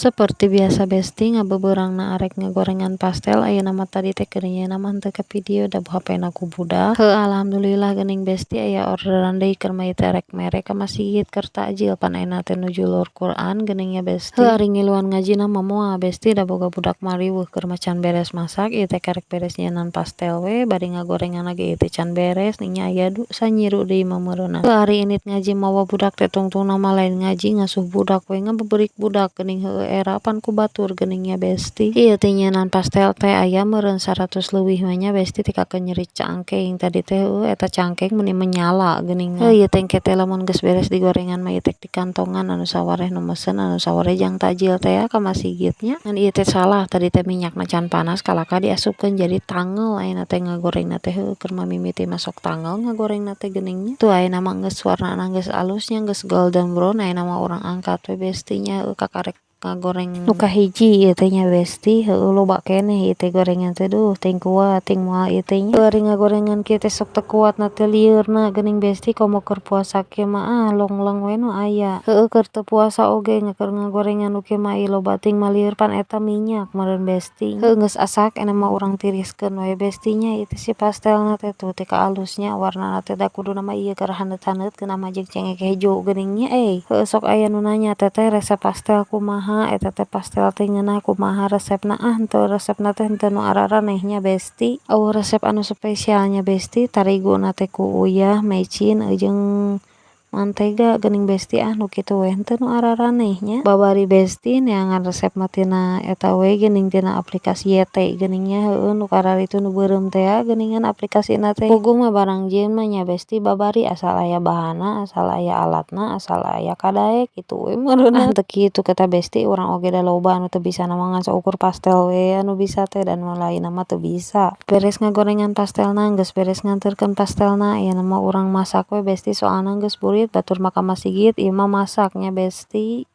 Seperti biasa Besti, ngabeberangna arek ngagorengan pastel ayeuna mah. Tadi teh keur nyieunna mah henteu ka video da HP-na ku budak. Heuh, alhamdulillah geuning Besti, aya orderan deui. Keur mah ieu teh rek mere ka masjid keur takjil, pan ayeuna teh nuju luhur Quran geuning nya, Besti. Heuh, ari ngiluan ngajina mah moal, Besti, da boga budak mah riweuh. Keur mah can beres masak ieu teh, karek beres nyieunan pastel we, bari ngagorenganna ge ieu teh can beres nya, aya sanyiru deui mah meureunna. Heuh, ari indit ngaji mawa budak teh tungtungna mah lain ngaji, ngasuh budak we, ngabeberik budak geuning. Heueuh, era pan ku batur geuning nya, Besti. Ieu teh nyieunan pastel teh aya meureun 100 leuwih mah nya, Besti, tikakeun nyeri cangkeng tadi teh. Heueuh, eta cangkeng meuni menyala geuning. Heuh, ieu teh engke teh lamun geus beres digorengan mah ieu teh dikantongan anu sawareh nu mesen, anu sawareh jang takjil teh ka masigit nya. Ngan ieu teh salah, tadi teh minyakna can panas, kalakah diasupkeun, jadi tangel ayeuna teh ngagorengna teh. Heueuh, keur mah mimiti mah sok tangel ngagorengna teh geuning nya. Tuh, ayeuna mah geus warnana geus alus nya, geus golden brown. Ayeuna mah urang angkat we, Besti nya. Heueuh, kakarek ngagoreng nu kahiji ieu teh nya, Besti. Heueuh, loba keneh ieu teh gorengan teh, duh, teuing kuat teuing moal ieu teh nya. Ari ngagorengan kieu teh sok teu kuat na teh lieurna geuning, Besti. Komo keur puasa kieu mah, ah, longleng we nu aya. Heueuh, keur teu puasa oge keur ngagorengan nu kieu mah loba teuing mah lieur, pan eta minyak meureun, Besti. Heueuh, geus asak, ayeuna mah urang tiriskeun we, Besti nya, ieu teh si pastelna teh. Tuh, teh ka alusnya warnana teh, da kuduna mah ieu keur haneut-haneut geunah mah jeung cengek hejo geuning nya euy. Heueuh, sok aya nu nanya, "Teteh, resep pastel kumaha eta teh? Pastel teh ngeunah kumaha resepna?" Ah, henteu, resepna teh henteu nu araraneh nya, Besti. Euweuh resep anu spesial nya, Besti. Tariguna teh ku uyah, mecin jeung mantega geuning, Besti. Ah, nu kitu we, henteu nu araraneh nya. Babari Besti neangan resep mah tina eta we geuning, tina aplikasi YT geuning nya. Heueuh, nu kararitu nu beureum tea geuningan aplikasina teh. Puguh mah barang jieun mah nya, Besti, babari asal aya bahanna, asal aya alatna, asal aya kadaek kitu we meureunna. Ah, teu kitu kita, Besti, urang oge da loba anu teu bisana mah ngan saukur pastel we anu bisa teh, dan nu lainna mah teu bisa. Beres ngagorengan pastelna, geus beres nganterkeun pastelna, ayeuna mah urang masak we, Besti, soalna geus burit, batur mah ka masigit, ieu mah masak nya, Besti.